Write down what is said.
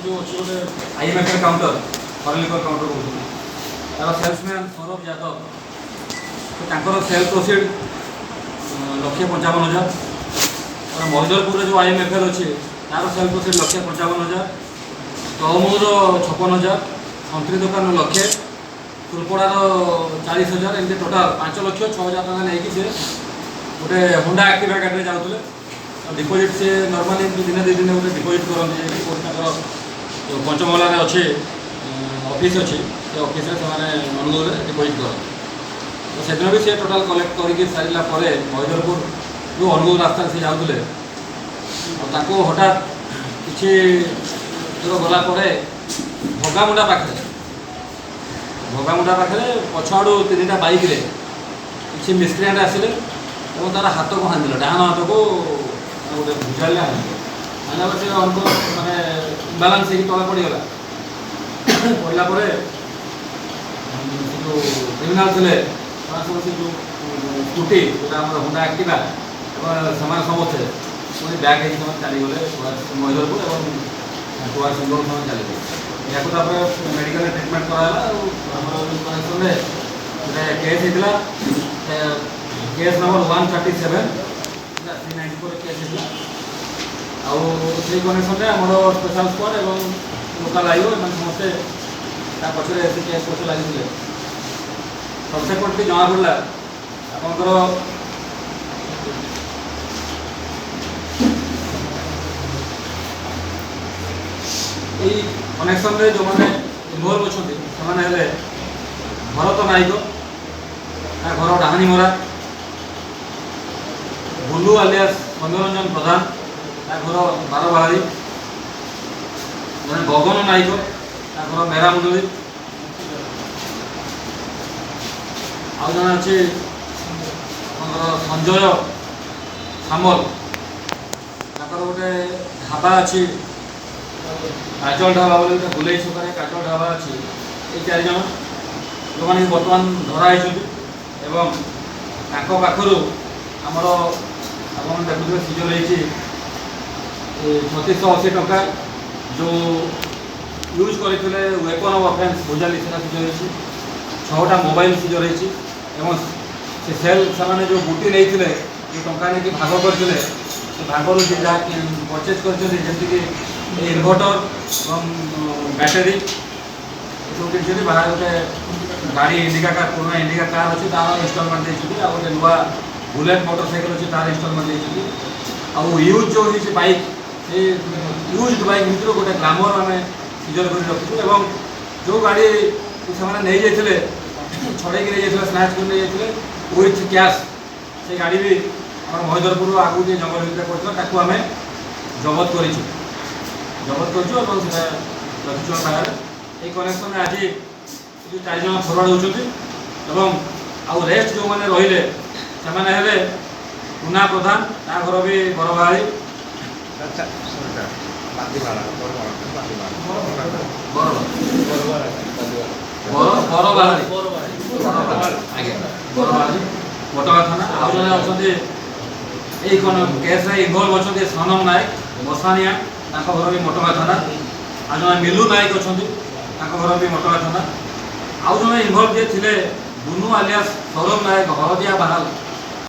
ଯେଉଁ ଅଛି ଗୋଟେ ଆଇଏମ୍ଏଫ୍ କାଉଣ୍ଟର, ଫରେନ୍ କାଉଣ୍ଟର କହୁଛନ୍ତି, ତାର ସେଲ୍ସମ୍ୟାନ୍ ସୌରଭ ଯାଦବ, ତ ତାଙ୍କର ସେଲ୍ ପ୍ରୋସିଡ୍ 1,55,000। ତାର ମହିଧରପୁରରେ ଯେଉଁ ଆଇଏମ୍ଏଫ୍ଏଲ୍ ଅଛି, ତାର ସେଲ୍ ପ୍ରୋସିଡ୍ 1,55,000, ତହମୁର 56,000, ସନ୍ତ୍ରୀ ଦୋକାନ ଲକ୍ଷେ, କୁଲପଡ଼ାର 40,000, ଏମିତି ଟୋଟାଲ୍ 5,06,000 ଟଙ୍କା ନେଇକି ସେ ଗୋଟେ ହୋଣ୍ଡା ଆକ୍ଟିଭା ଗାଡ଼ିରେ ଯାଉଥିଲେ। ଆଉ ଡିପୋଜିଟ୍ ସେ ନର୍ମାଲି ଏମିତି ଦିନେ 2 ଦିନ ଗୋଟେ ଡିପୋଜିଟ୍ କରନ୍ତି ଯାଇକି କେଉଁଠି, ତାଙ୍କର ଯେଉଁ ପଞ୍ଚମହଲାରେ ଅଛି ଅଫିସ୍ ଅଛି, ସେ ଅଫିସରେ ସେମାନେ ଅନୁଗୋଳରେ ଡିପୋଜିଟ୍ କରନ୍ତି। ତ ସେଦିନ ବି ସେ ଟୋଟାଲ୍ କଲେକ୍ଟ କରିକି ସାରିଲା ପରେ ମହିଧରପୁରରୁ ଅନୁଗୁଳ ରାସ୍ତାରେ ସେ ଯାଉଥିଲେ। ଆଉ ତାଙ୍କୁ ହଠାତ୍ କିଛି ଦୂର ଗଲା ପରେ ଭଗାମୁଣ୍ଡା ପାଖରେ ପଛଆଡ଼ୁ ତିନିଟା ବାଇକ୍ରେ କିଛି ମିସକ୍ରିଆଣ୍ଟ ଆସିଲେ ଏବଂ ତାର ହାତକୁ ହାଣିଦେଲେ, ଡାହାଣ ହାତକୁ ଗୋଟେ ଭୁଜାଲିରେ ହାଣିଦେଲେ। ହାଣିଲା ପରେ ସେ ଅଳ୍ପ ମାନେ ଇମ୍ବାଲାନ୍ସ ହେଇକି ତଳେ ପଡ଼ିଗଲା। ପଡ଼ିଲା ପରେ ସେ ଯେଉଁ କ୍ରିମିନାଲ ଥିଲେ, ସେମାନେ ସବୁ ସେ ଯେଉଁ ସ୍କୁଟି ଯେଉଁଟା ଆମର ହୋଣ୍ଡା ଆକ୍ଟିଭା ଏବଂ ସେମାନେ ସମସ୍ତେ ପୁଣି ବ୍ୟାକ୍ ହେଇକି ସେମାନେ ଚାଲିଗଲେ ମହିଧରପୁର ଏବଂ ଟୁୱାର୍ଡସ୍ ସିଙ୍ଗଲ ସେମାନେ ଚାଲିଗଲେ। ଏହାକୁ ତାପରେ ମେଡ଼ିକାଲରେ ଟ୍ରିଟମେଣ୍ଟ କରାହେଲା। ଆଉ ଆମର ଯେଉଁ କନେକ୍ସନରେ ଗୋଟେ କେସ୍ ହେଇଥିଲା, କେସ୍ ନମ୍ବର 137, 394 କେସ୍ ହେଇଥିଲା। ଆଉ ସେଇ କନେକ୍ସନରେ ଆମର ସ୍ପେଶାଲ ସ୍କ୍ୱାଡ୍ ଏବଂ ଲୋକାଲ ଆଇଓ ଏମାନେ ସମସ୍ତେ ତା ପଛରେ, ସେ କେସ୍ ପଛରେ ଲାଗିଥିଲେ। ସବସେକ୍ୱେଣ୍ଟଲି ଜଣାପଡ଼ିଲା ଆପଣଙ୍କର ଏଇ କନେକ୍ସନରେ ଯେଉଁମାନେ ଇନଭଲ୍ଭ ଅଛନ୍ତି, ସେମାନେ ହେଲେ ଭରତ ନାଇକ, ତା ଘର ଡାହାଣୀମରା, ବୁଲୁ ଆଲିଆସ୍ ସୌମ୍ୟରଞ୍ଜନ ପ୍ରଧାନ, ତା ଘର ବାରବାହାଳି, ଜଣେ ଗଗନ ନାଇକ, ତା ଘର ମେରାମୁଣ୍ଡୁଳି, ଆଉ ଜଣେ ଅଛି ଆପଣଙ୍କର ସଞ୍ଜୟ ସାମଲ, ତାଙ୍କର ଗୋଟେ ଢାବା ଅଛି, କାଜଲ ଢାବା ବୋଲି ଗୋଟେ ବୁଲେଇ ଛକରେ କାଜଲ ଢାବା ଅଛି। ଏଇ ଚାରିଜଣ ଯେଉଁମାନେ କି ବର୍ତ୍ତମାନ ଧରା ହେଇଛନ୍ତି ଏବଂ ତାଙ୍କ ପାଖରୁ ଆମର ଆପଣ ଦେଖୁଥିବେ ସିଜର ହେଇଛି 3680 ଟଙ୍କା, ଯେଉଁ ୟୁଜ୍ କରିଥିଲେ ୱେପନ୍ ଅଫ୍ ଅଫେନ୍ସ ଭୁଜାଲି, ସେଟା ସିଜର ହେଇଛି, ଛଅଟା ମୋବାଇଲ ସିଜର ହେଇଛି ଏବଂ ସେ ସେଲ୍ ସେମାନେ ଯେଉଁ ବୁଟି ନେଇଥିଲେ, ଯେଉଁ ଟଙ୍କା ନେଇକି ଭାଗ କରିଥିଲେ, ସେ ଭାଗରୁ ସେ ଯାହା ପରଚେଜ୍ କରିଛନ୍ତି, ଯେମିତିକି ଇନଭର୍ଟର ଏବଂ ବ୍ୟାଟେରୀ ଏସବୁ କିଣିଛନ୍ତି। ବାହାରେ ଗୋଟେ ଗାଡ଼ି ଇଣ୍ଡିକା କାର୍, ପୁରୁଣା ଇଣ୍ଡିକା କାର୍ ଅଛି, ତାର ଇନଷ୍ଟଲମେଣ୍ଟ ଦେଇଛନ୍ତି। ଆଉ ଗୋଟେ ନୂଆ ବୁଲେଟ୍ ମୋଟର ସାଇକେଲ ଅଛି, ତାର ଇନଷ୍ଟଲମେଣ୍ଟ ଦେଇଛନ୍ତି। ଆଉ ୟୁଜ୍ ଯେଉଁ ହେଇଛି ବାଇକ୍, ସେଇ ୟୁଜ୍ଡ ବାଇକ୍ ଭିତରୁ ଗୋଟେ ଗ୍ଲାମର ଆମେ ସିଜର କରି ରଖିଛୁ। ଏବଂ ଯେଉଁ ଗାଡ଼ି ସେମାନେ ନେଇଯାଇଥିଲେ, ଛଡ଼େଇକି ନେଇଯାଇଥିଲେ, ସ୍ନାଚ୍ କରି ନେଇଯାଇଥିଲେ ୱିଥ୍ କ୍ୟାସ୍, ସେ ଗାଡ଼ି ବି ଆମର ମହିଧରପୁର ଆଗକୁ ଟିକେ ଜଙ୍ଗଲ ଭିତରେ ପଡ଼ିଥିଲା, ତାକୁ ଆମେ ଜବତ କରିଛୁ ଏବଂ ସେଟା ରଖିଛୁ ଆମ ପାଖରେ। ଏଇ କନେକ୍ସନରେ ଆଜି ଏ ଯେଉଁ ଚାରିଜଣ ଫରୱାର୍ଡ଼ ହେଉଛନ୍ତି ଏବଂ ଆଉ ରେଷ୍ଟ ଯେଉଁମାନେ ରହିଲେ, ସେମାନେ ହେଲେ କୁନା ପ୍ରଧାନ, ତା ଘର ବି ବରବାହାଳି, ବର ବର ବରବାହାଳି ଆଜ୍ଞା, ବରବାହାଳି, ବଟଗାଁ ଥାନା। ଆଉ ଜଣେ ଅଛନ୍ତି, ଏଇ କେସ୍ରେ ଇନଭଲ୍ଭ ଅଛନ୍ତି, ସନମ ନାୟକ ମସାନିଆ, ତାଙ୍କ ଘର ବି ମଟଗାଁ ଥାନା। ଆଉ ଜଣେ ମିଲୁ ନାୟକ ଅଛନ୍ତି, ତାଙ୍କ ଘର ବି ମଟଗାଁ ଥାନା। ଆଉ ଜଣେ ଇନଭଲ୍ଭ ଯିଏ ଥିଲେ, ବୁନୁ ଆଲିଆସ୍ ସୌରଭ ନାୟକ, ହଳଦିଆ ବାହାଲ।